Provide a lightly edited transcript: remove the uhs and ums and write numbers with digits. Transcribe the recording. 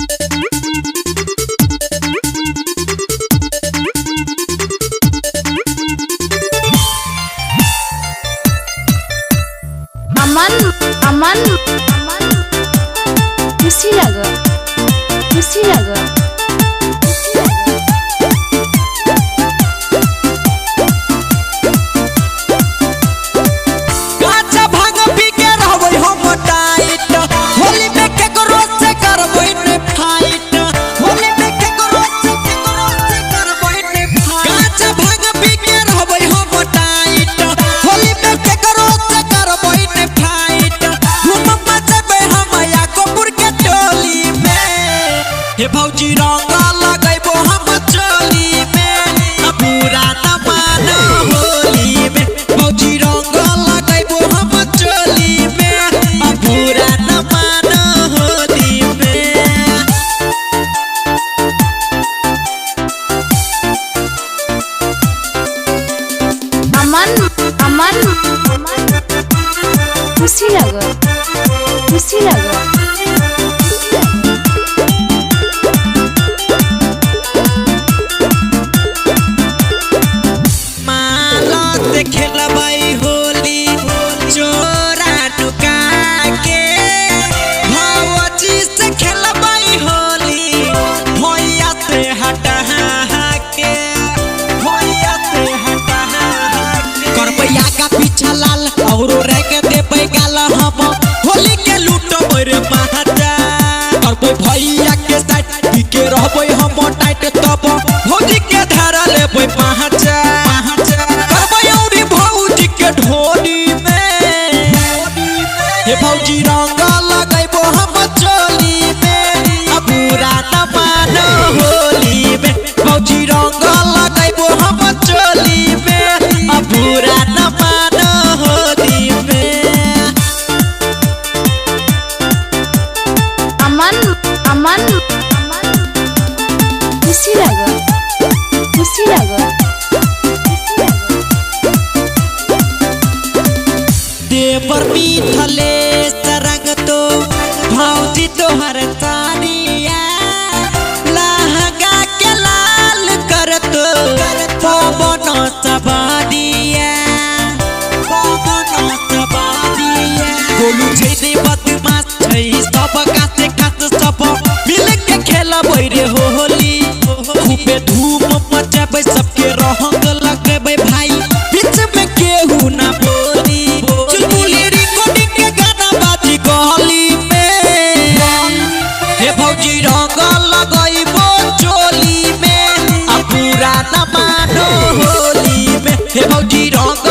Aman Aman Aman Kushinagar Kushinagar काचा भांग पी के रहबै हम टाइट, होली में केकरो से करबै ने फाइट, होली में केकरो से करबै ने फाइट। काचा भांग पी के रहबै हम टाइट, होली में केकरो से करबै ने फाइट। धूम मचबै हम याकोपुर के टोली में, हे भौजी रंग लगैबो हम चोली में, आ पूरा न मानो होली में। भौजी रंग लगैबो हम चोली में, आ पूरा न मानो होली में। अमन अमन अमन कुशीनगर कुशीनगर माला से खेलबै होली चोरा नुका के, भौजी से खेलबै होली भैया से हटा के, भैया से हटा के। करबै आगा पीछा लाल औरो रंग देबै गाल, हम होली के लूटबै रे महाजा। करबै भैया के साइड पी के रहबै हम टाइट, तब भौजी के धारा लेबै पहुंचा। करबै औरी भौजी के ढोली में, हे भौजी रंग लगैबो हम चोली में, आ पूरा न मानो होली में। भौजी रंग लगैबो हम चोली में, आ पूरा न मानो होली में। अमन अमन अमन कुशीनगर कुशीनगर देवर मिथले सरंग तो भौजी तोहर साड़िया, लहंगा के लाल कर तो पवन सवारिया, पवन सवारिया। गोलू छै रे बदमाश छै सब कासे खास, सब मिल के खेलबै रे होली। खूबे धूम मचेबै सबके रंग लगेबै भाई, बीच में केहू ना बोली। चुलबुली रिकॉर्डिंग के गाना बाजी गली में, हे भौजी रंग लगैबो चोली में, आ पूरा न मानो होली में। हे भौजी रंग